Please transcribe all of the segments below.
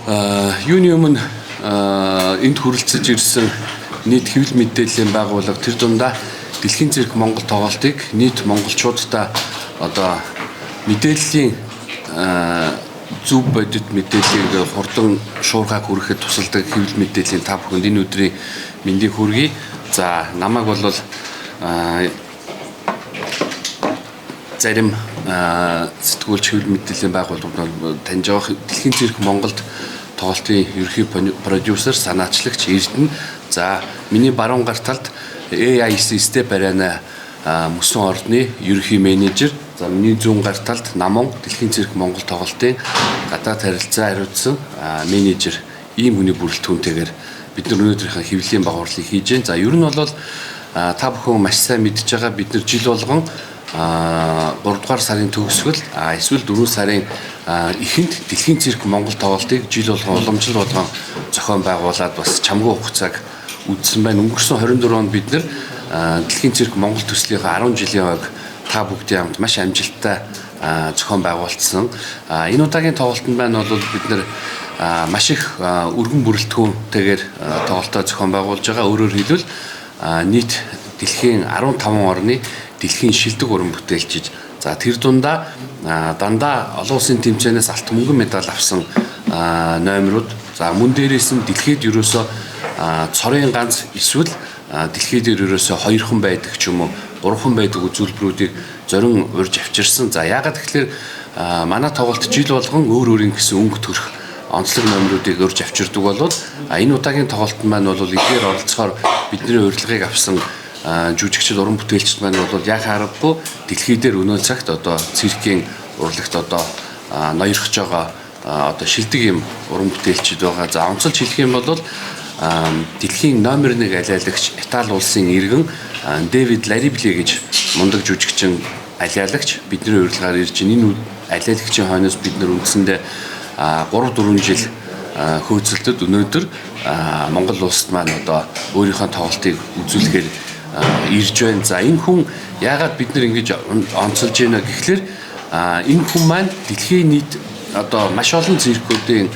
Юуны өмнө энд хүрэлцэж ирсэн нийт хэвлэл мэдээллийн байгууллага тэр дундаа Дэлхийн цирк Монгол тоглолтыг нийт монголчуудаа одоо мэдээллийн зөв бодит мэдээллийг хурдан шуурхайг хүрэхэд тусалдаг хэвлэл мэдээллийн та бүхэнд энэ өдрийн мэндийг хүргэе. За намайг бол зарим сэтгүүлч хэвлэл мэдээллийн байгууллагууд таньж байгаа Дэлхийн цирк Монголд тоглолтын ерөнхий продюсер, санаачлагч Эрдэнэ. За миний баруун гар талд AIC Step Arena мөсөн ордны ерөнхий менежер. За миний зүүн гар талд Намун Дэлхийн цирк Монгол тоглолтын гадаад харилцаа хариуцсан менежер, ийм хүний бүрэлдэхүүнтэйгээр бид нар өнөөдрийнхөө хэвлэлийн багварлыг хийж байна. За ер нь бол та бүхэн маш сайн мэдж байгаа, бид нар жил болгон 3 дугаар сарын төгсгөл эсвэл 4 сарын эхэнд Дэлхийн цирк Монгол тоглолтыг жил болгон уламжлал болгон зохион байгуулад бас чамгүй хугацааг үзсэн байна. Өнгөрсөн 24 онд бид нар Дэлхийн цирк Монгол төслийнхээ 10 жилийн ойг та бүгдийн хамт маш амжилттай зохион байгуулсан. Энэ удаагийн тоглолтод маань бол бид нар маш их өргөн бүрэлдэхүүнтэйгээр тоглолтоо зохион байгуулж байгаа. Өөрөөр хэлбэл нийт дэлхийн 15 орны дэлхийн шилдэг уран бүтээлчид, за тэр дундаа дандаа олон улсын тэмцээнээс алт мөнгөн медаль авсан номерууд, за мөн дээрээс нь дэлхийд ерөөсөө цорын ганц эсвэл дэлхий дээр ерөөсөө хоёрхан байдаг ч юм уу гурван байдаг үзүүлбэрүүдийг зорин урьж авчирсан. За яагаад гэхээр манай тоглолт жил болгон өөр өөрийн гэсэн өнгө төрх онцлог номеруудыг урьж авчирдаг болоод энэ удаагийн тоглолт маань бол эдгээр оролцохоор бидний урилгыг авсан жүжигчид, уран бүтээлчид маань бол яах аргагүй дэлхий дээр өнөө цагт одоо циркийн урлагт одоо ноёрхож байгаа одоо шилдэг юм уран бүтээлчид байгаа. За онцолж хэлэх юм бол дэлхийн номер 1 алиалагч, Итали улсын иргэн Дэвид Ларибли гэж мундаг жүжигчин алиалагч бидний урилгаар ирж байна. Энэ алиалагчийн хойноос бид нар үндсэндээ 3-4 жил хөөцөлдөд өнөөдөр Монгол улсад маань одоо өөрийнхөө тоглолтыг үзүүлэхээр ирж байна. За энэ хүн яагаад бид нар ингэж онцолж байна гэхлээр энэ хүн маань дэлхийн нийт одоо маш олон циркүүдийн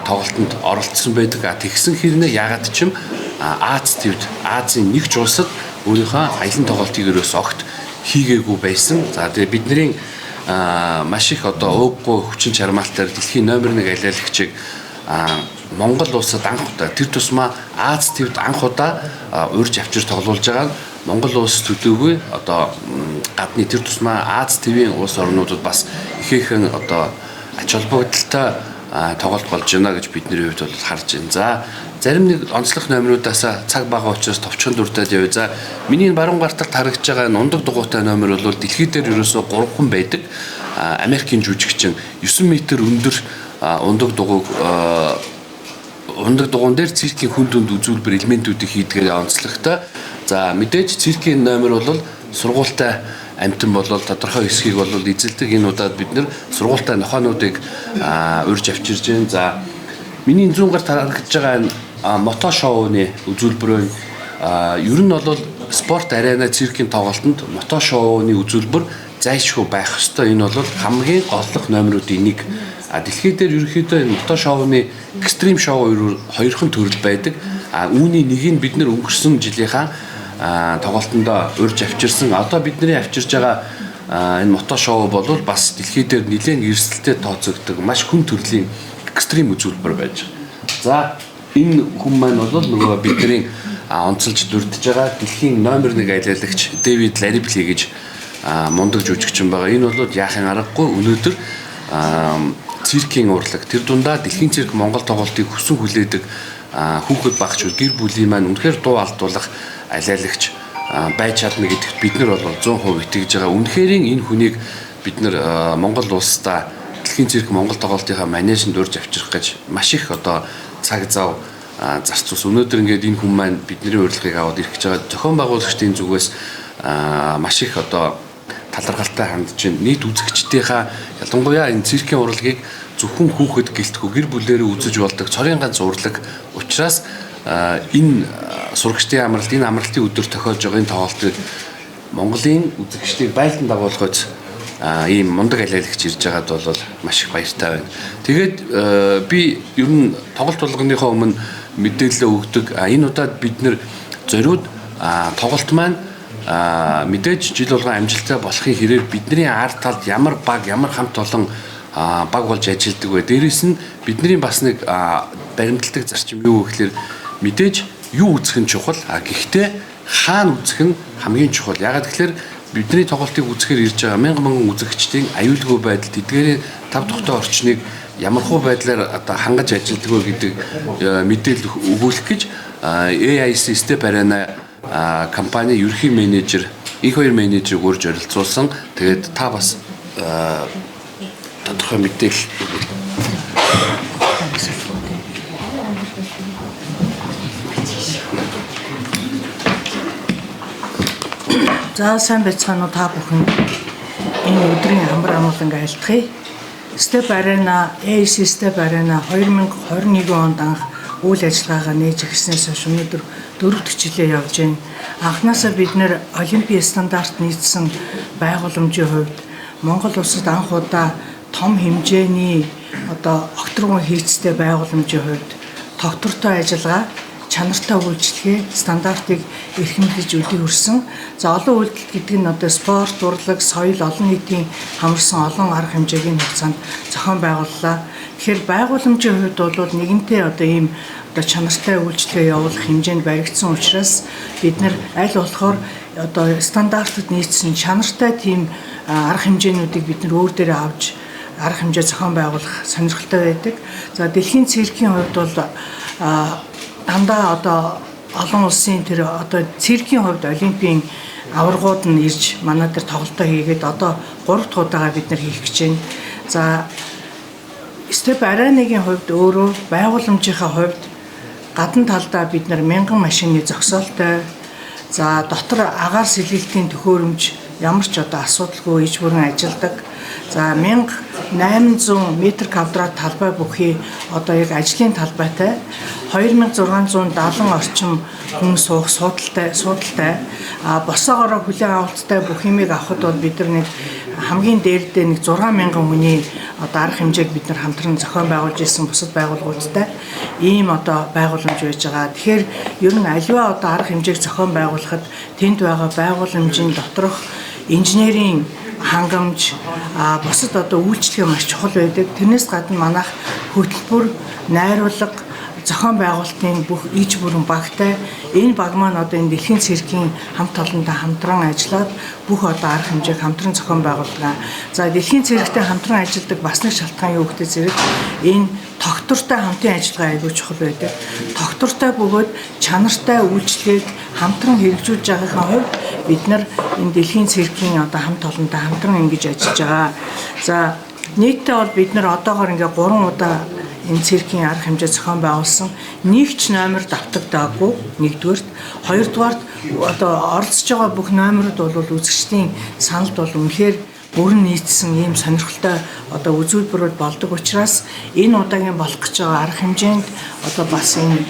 тоглолтод оролцсон байдаг. Тэгсэн хэрнээ яагаад ч юм Аз төвд Азийн нэг ч улсад өөрийнхөө аялан тоглолтыг ерөөс огт хийгээгүй байсан. За тэгээ бидний маш их одоо ууггүй хүчин чармаалтаар дэлхийн номер 1 алиалагчийг Монгол улсад анх удаа, тэр тусмаа Аз төвд анх удаа урьж авчир тоглуулж байгаа нь Монгол улс төдийгүй одоо гадны тэр тусмаа Аз төвийн улс орнуудад бас ихээхэн одоо ач холбогдолтой тоглолт болж байна гэж бидний хувьд бол харж байна. За зарим нэг онцлог номеруудаас цаг бага учраас товчхон дуртад явъя. За миний баруун гар талд харагдж байгаа ундаг дугуйтай номер бол дэлхий дээр ерөөсөө 3хан байдаг. Америкийн жүжигчин 9 м өндөр ундаг дугуйг ундаг дугуйн дээр циркийн хүн дүнд үзүүлбэр элементүүдийг хийдгээр онцлогтой. За мэдээж циркийн номер бол сургуультай амтан болол тодорхой хэсгийг бол эзэлдэг. Энэ удаад бид нэр сургуультай нохоонуудыг урьж авчирж байна. За миний зүүн гарт харагдж байгаа энэ мото шоуны үзүүлбэр байна. Ер нь бол спорт арена циркийн тоглолтод мото шоуны үзүүлбэр зайлшгүй байх ёстой. Энэ бол хамгийн голлох номеруудын нэг. Дэлхий дээр ерөнхийдөө энэ мото шоуны экстрим шоу хоёрхан төрөл байдаг. Үүний нэг нь бид нэр өнгөрсөн жилийнхаа тоглолтондоо урьж авчирсан. Одоо бидний авчирж байгаа энэ мото шоу бол бас дэлхий дээр нэлээд эрсдэлтэй тооцогддог маш хүн төрлийн экстрим үзүүлбэр байж байгаа. За энэ хүн маань бол нөгөө бидний онцолж дурдж байгаа дэлхийн номер 1 алиалагч Дэвид Ларибли гэж мундаг жүжигчин байгаа. Энэ бол яахын аргагүй өнөөдөр циркийн урлаг тэр дундаа Дэлхийн цирк Монгол тоглолтыг хүсэн хүлээдэг хүүхэд багч гэр бүлийн маань үнэхээр дуу алдуулах алиалагч байж чадна гэдэгт бид нар бол 100% итгэж байгаа. Үнэхэрийн энэ хүнийг бид нар Монгол улсдаа Дэлхийн цирк Монгол тоглолтынхаа манежинд урьж авчрах гэж маш их одоо цаг зав зарцуулсан. Өнөөдөр ингээд энэ хүн маань бидний урилгыг аваад ирэх гэж байгаа. Зохион байгуулагчдын зүгээс маш их одоо талархалтай хандж байна. Нийт үзэгчдийнхаа, ялангуяа энэ циркийн урлагийг зөвхөн хүүхэд гэлтгүй гэр бүлээрээ үзэж болдог цорын ганц урлаг учраас энэ сурагчдын амралт, энэ амралтын өдөр тохиолж байгаа энэ тоглолтыг Монголын үзэгчдийг байлдан дагуулах гэж Ийм мундаг алиалагч ирж байгаад бол маш их баяртай байна. Тэгээд би ер нь тоглолт болгоныхоо өмнө мэдээлэл өгдөг. Энэ удаад бид нэр зориуд тоглолт маань мэдээж жил болгон амжилттай болохын хэрээр бидний ард талд ямар баг, ямар хамт олон баг болж ажилладаг вэ? Дээрээс нь бидний бас нэг баримталдаг зарчим юу гэхээр мэдээж юу үзэх нь чухал. Гэхдээ хаана үзэх нь хамгийн чухал. Яагаад гэхээр бидний тоглолтыг үзэхээр ирж байгаа мянга мянган үзэгчдийн аюулгүй байдал, тэдгээрийн тав тухтай орчныг ямархуу байдлаар одоо хангаж ажилладаг вэ гэдэг мэдээлэл өгүүлэх гэж AIC Step Arena компани ерөнхий менежер, их хоёр менежерийг урьж оролцуулсан. Тэгээд та бас тодорхой мэдээлэл өгвөл. За сайн байцгаана уу та бүхэн. Энэ өдрийн амар амгаланг айлтгая. Step Arena, AIC Step Arena 2021 онд анх үйл ажиллагаагаа нээж эхэлснээс хойш өнөөдөр 4 дахь жилээ явж байна. Анхнаасаа бид нэр олимпийн стандарт нийцсэн байгууламжийн хувьд Монгол улсад анх удаа том хэмжээний одоо огторгон хийцтэй байгууламжийн хувьд тогтвортой ажиллагаа, чанартай үйлчилгээ, стандартыг эрхэмлэж өдий хүрсэн. За олон үйлдэл гэдэг нь одоо спорт, урлаг, соёл, олон нийтийн хамарсан олон арга хэмжээгийн хугацаанд зохион байгууллаа. Тэгэхээр байгууламжийн хувьд бол нэгэнтээ одоо ийм одоо чанартай үйлчилгээ явуулах хэмжээнд баригдсан учраас бид нар аль болохоор одоо стандартад нийцсэн чанартай тийм арга хэмжээнүүдийг бид нар өөр дээрээ авч арга хэмжээ зохион байгуулах сонирхолтой байдаг. За дэлхийн циркийн хувьд бол дандаа одоо олон улсын тэр одоо циркийн хувьд олимпийн аваргууд нь ирж манай дээр тоглолтоо хийгээд одоо 3 дахь удаага бид нар хийх гэж байна. За Step Arena-гийн хувьд өөрөө байгууламжийнхаа хувьд гадна талдаа бид нар 1000 машины зогсоолтой, за дотор агаар сэлгэлтийн төхөөрөмж ямар ч одоо асуудалгүй иж бүрэн ажилладаг. За 1800 метр квадрат талбай бүхий одоо яг ажлын талбайтай 2670 орчим хүн суух суудалтай босоогоороо хүлээн авалттай бүх юмыг авахд бол бид нар нэг хамгийн дээрдээ нэг 6000 хүний одоо арга хэмжээг бид нар хамтран зохион байгуулж ирсэн бусад байгууллагуудтай ийм одоо байгууламж байж байгаа. Тэгэхээр ер нь аливаа одоо арга хэмжээг зохион байгуулахад тэнд байгаа байгууламжийн доторх инженерийн хангамж, бусад одоо үйлчилгээ маш чухал байдаг. Тэрнээс гадна манайх хөтөлбөр, найруулга, зохион байгуулалтын бүх иж бүрэн багтай. Энэ баг маань одоо энэ дэлхийн циркийн хамт олонтой хамтран ажиллаад бүх одоо арга хэмжээг хамтран зохион байгуулдаг. За дэлхийн цирктэй хамтран ажилладаг бас нэг шалтгаан юу гэдэг зэрэг энэ тогтвортой хамтын ажиллагаа аягүй чухал байдаг. Тогтвортой бөгөөд чанартай үйлчилгээг хамтран хэрэгжүүлж байгаагийн хувьд бид нар энэ дэлхийн циркийн одоо хамт олонтой хамтран ингэж ажиллаж байгаа. За нийтдээ бол бид нар одоогоор ингээ 3 удаа энэ циркийн арга хэмжээ зохион байгуулсан. Нэг ч номер давтагдаагүй нэгдүгээрт, хоёрдугаарт одоо оролцож байгаа бүх номерууд бол үзэгчдийн саналд бол үнэхээр бүрэн нийцсэн ийм сонирхолтой одоо үзүүлбэрүүд болдог учраас энэ удаагийн болох гэж байгаа арга хэмжээнд одоо бас энэ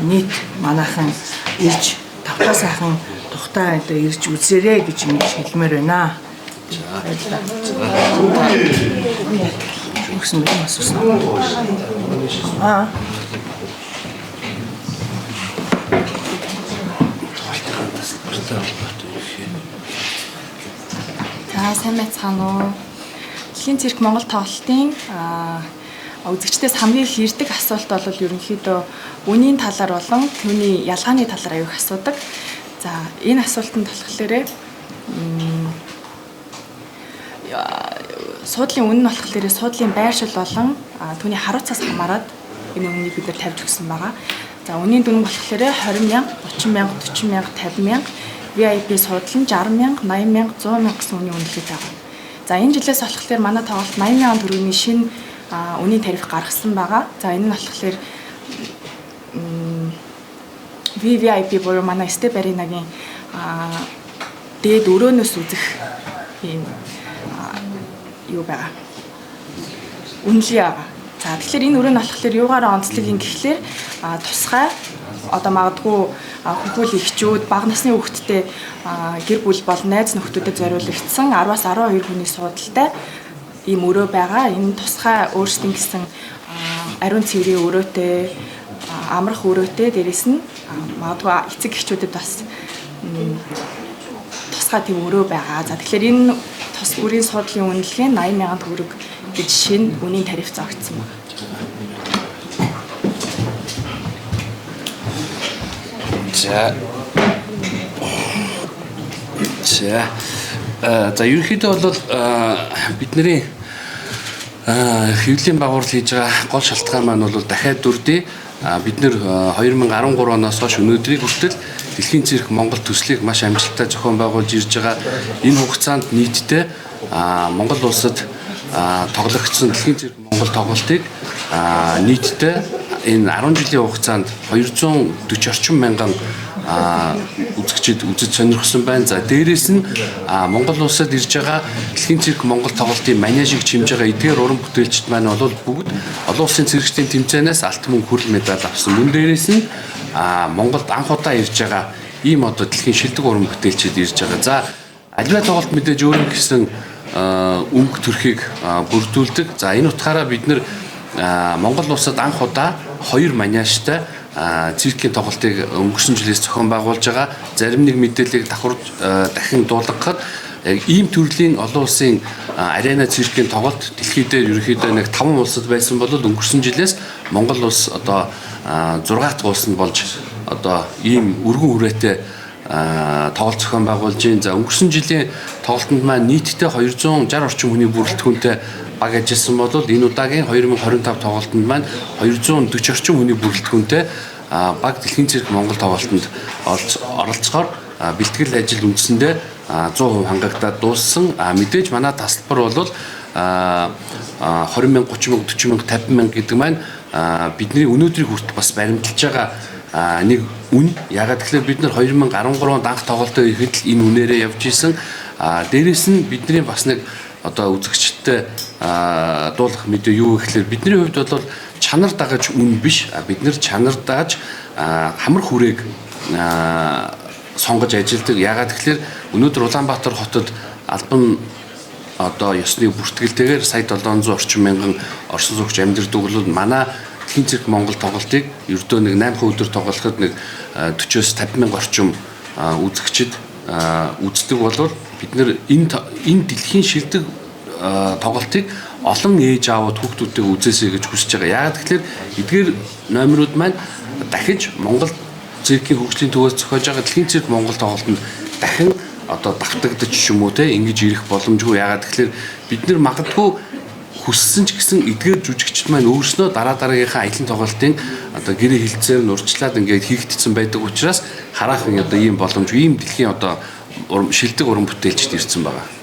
нийт манайхан ирж тавтаа сайхан тухтай одоо ирж үзээрэй гэж ингэж хэлмээр байна. Өгсөн юм асуусан. За сайн байцгаана уу. Дэлхийн цирк Монгол тоглолтын үзэгчдээс хамгийн их ирдэг асуулт бол ерөнхийдөө үнийн талаар болон түүний ялгааны талаар аюух асуудаг. За энэ асуултанд болохоор суудлын үнэ нь болохоор суудлын байршил болон түүний харуцаас хамаарат энэ үнэнийг бид нар тавьж өгсөн байгаа. За үнийн дүн болохоор 20 мянга, 30 мянга, 40 мянга, 50 мянга, VIP суудал нь 60 мянга, 80 мянга, 100 мянга гэсэн үнийн үнэлгээтэй байгаа. За энэ жилээс болохоор манай тоглолт 80 мянган төгрөгийн шинэ үнийн тариф гаргасан байгаа. За энэ нь болохоор VVIP буюу манай Step Arena-гийн дээд өрөөнөөс үзэх ийм юу байгаа. Үнэлгээ байгаа. За тэгэхээр энэ өрөө нь болохоор юугаараа онцлог юм гэхлээр тусгай Одоо магадгүй хөхүүл эхчүүд, бага насны хүүхэдтэй гэр бүл бол найз нөхдөдөд зориулагдсан 10-аас 12 хүний суудалтай ийм өрөө байгаа. Энэ тусгай өөрсдийн гэсэн ариун цэврийн өрөөтэй, амрах өрөөтэй, дээрэс нь магадгүй эцэг эхчүүдэд бас тусгай тийм өрөө байгаа. За тэгэхээр энэ тус бүрийн суудлын үнэлгээ нь 80,000 төгрөг гэж шинэ үнийн тариф зогцсон байна. За. За. За ерөнхийдөө бол бидний хэвлэлийн багвар хийж байгаа гол шалтгаан маань бол дахиад дүрдээ бид нэр 2013 оноос хойш өнөөдрийг хүртэл Дэлхийн цирк Монгол төслийг маш амжилттай зохион байгуулж ирж байгаа. Энэ хугацаанд нийтдээ Монгол улсад тоглогдсон Дэлхийн цирк Монгол тоглолтыг нийтдээ энэ 10 жилийн хугацаанд 240 орчим мянган үзэгчид үзэж сонирхсон байна. За дээрээс нь Монгол улсад ирж байгаа Дэлхийн цирк Монгол тоглолтын манежийг чимж байгаа эдгээр уран бүтээлчид маань бол бүгд олон улсын циркчдийн тэмцээнээс алт мөнгө хүрэл медаль авсан. Мөн дээрээс нь Монголд анх удаа ирж байгаа ийм одоо дэлхийн шилдэг уран бүтээлчид ирж байгаа. За аливаа тоглолт мэдээж өөрийн гэсэн өнгө төрхийг бүрдүүлдэг. За энэ утгаараа бид нэр Монгол улсад анх удаа 2 манежтай циркийн тоглолтыг өнгөрсөн жилээс зохион байгуулж байгаа. Зарим нэг мэдээллийг давхар дахин дуулгахад яг ийм төрлийн олон улсын арена циркийн тоглолт дэлхий дээр ерөнхийдөө нэг 5 улсад байсан бол өнгөрсөн жилээс Монгол улс одоо 6 дахь улс нь болж одоо ийм өргөн хүрээтэй тоглолт зохион байгуулж байна. За өнгөрсөн жилийн тоглолтод маань нийтдээ 260 орчим хүний бүрэлдэхүүнтэй баг ажилласан бол энэ удаагийн 2025 тоглолтод маань 240 орчим хүний бүрэлдэхүүнтэй баг Дэлхийн цирк Монгол тоглолтод оролцохоор бэлтгэл ажил үндсэндээ 100% хангагдаад дууссан. Мэдээж манай тасалбар бол 20 мянга, 30 мянга, 40 мянга, 50 мянга гэдэг маань бидний өнөөдрийг хүртэл бас баримталж байгаа нэг үн. Ягаад гэвэл бид нар 2013 онд анх тоглолтоо ихэд л энэ үнээрээ явж исэн. Дээрээс нь бидний бас нэг одоо үзэгчдтэй дуулах мэдээ юу гэхлээр бидний хувьд бол чанар дагаж үн биш. Бид нар чанар дагаж хамар хүрээг сонгож ажилладаг. Ягаад гэхлээр өнөөдөр Улаанбаатар хотод албан одоо ёсны бүртгэлтэйгээр сая 700 орчим мянган орсон суугч амьдардаг бол манай Дэлхийн цирк Монгол тоглолтыг ердөө нэг 8 өдөр тоглоход нэг 40-оос 50 мянга орчим үзэгчид үздэг бол бид нэр энэ дэлхийн шилдэг тоглолтыг олон ээж аавууд хүүхдүүдтэйг үзээсэй гэж хүсэж байгаа. Яагаад гэхээр эдгээр номерууд маань дахиж Монгол циркийн хөгжлийн төвөөс зохиож байгаа Дэлхийн цирк Монгол тоглолтод дахин одоо давтагдаж ч юм уу те ингэж ирэх боломжгүй. Яагаад гэхээр бид нар магадгүй хүссэн ч гэсэн эдгээр жүжигчд маань өөрснөө дараа дараагийнхаа аялын тоглолтын одоо гэрээ хилцээр нь урьдчилаад ингээд хийгдсэн байдаг учраас хараахан одоо ийм боломж, ийм дэлхийн одоо шилдэг уран бүтээлчд ирсэн байгаа.